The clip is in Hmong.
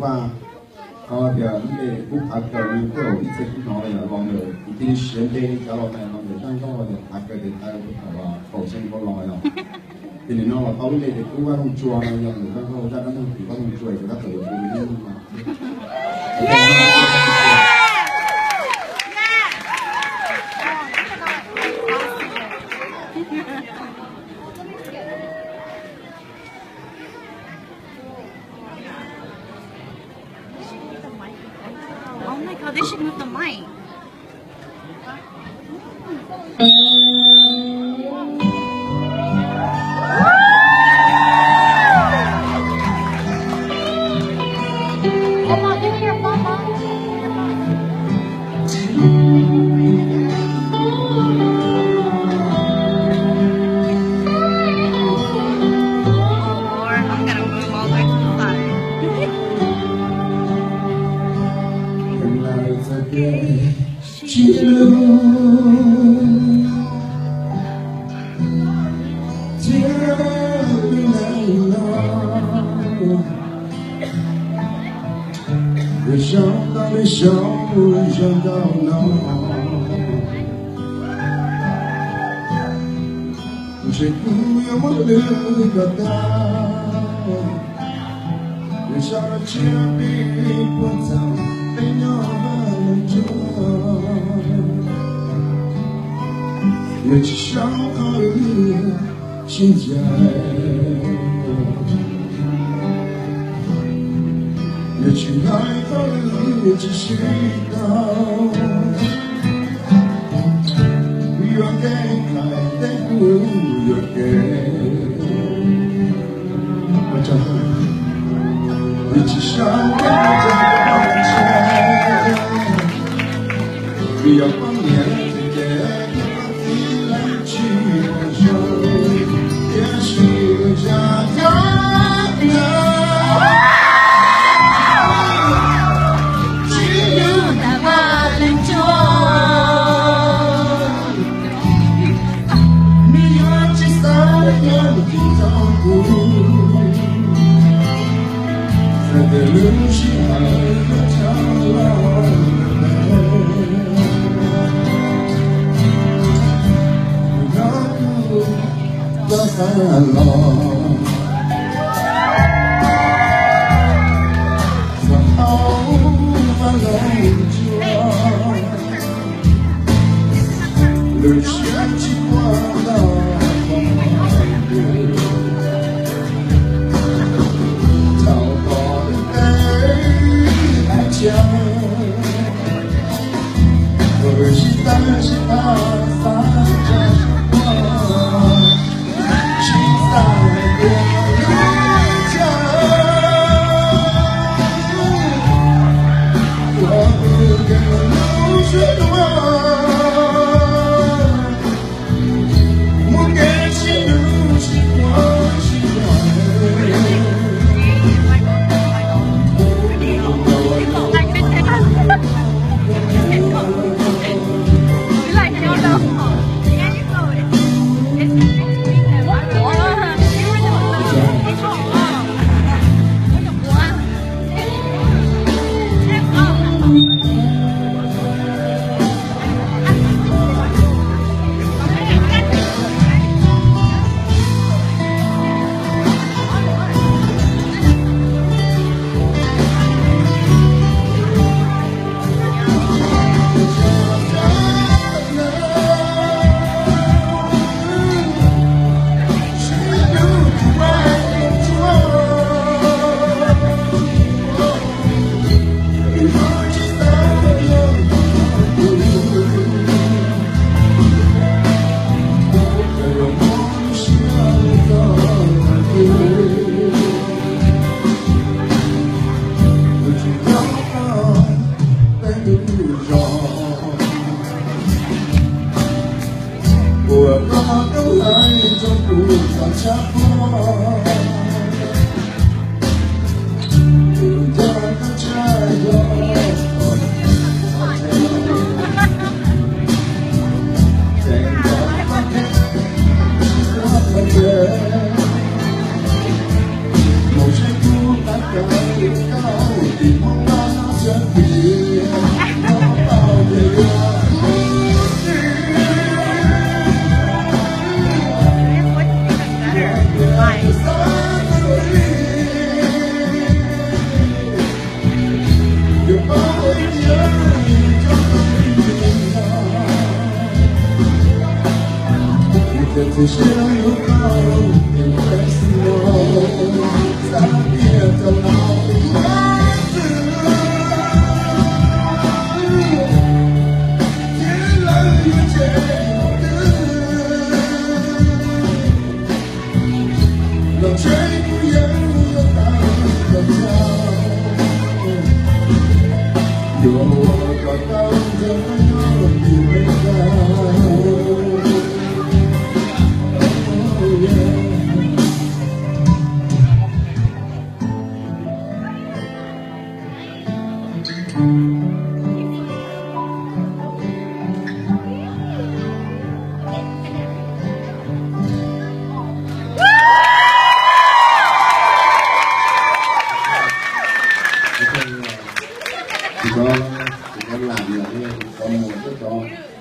Vaj, qhov tias lub npe kub phav kaws no tej zaum ib txhia kuj hnov los yog los ntawm kuv tij siav npe li cas los hais los ntawm zaj nkauj los yog phav kaws tes taw puag thaum kaum xyoo dhau los yog. Ces nim no los tau lub npe tias kub vaj loog tsua no yog ntawm zaj nkauj zaj dab neeg tim vaj loog tsua es kuv tab tom yuav hu li no. Oh my God, they should move the mic. Mama, give me your phone, Mom. Oh, Lord, I'm gonna move all the way to the side. Tsis lub thiab lub neej no, lub xyoo tau lub xyoo zoo nkauj no, ntshe kuv yuav muab lwm kom tag. Nws sab tshiab pib puag txog peb nyob vaj loog tsua, nws tsis sau qhov sib ncaim, nws tsis hais qhov tsis sib tau. Yuam kev nqaim teb kuv yuam kev, nws tsis sau qhov tsis sib ncaim, nws yog poj niam ces poj txiv lawv tsis zoo, tiam sis zaj nkauj no tsis yog vaj loog tsua. Nws yuav tsis xav yuav tsis txog kuv, txawm tias lub sij hawm yuav tshab los lawm, nws nyob kuv txoj xav los, txog tau vaj loog tsua. Lub siab tsis puag tau, thaum pom tej tsiaj, sib tawg sib tag xav tsa puag, tsis xav tias lub tsiaj ua tus kheej lub suab dua. Ua koj koj hlais rau kuv txog tshab plab, tus ncaj koj tshaj yog tseem nrog koj qhia, mus saib kuv qab kaus koj Tsis tau, tsis tau lam yom, tsis tau muas tib tso.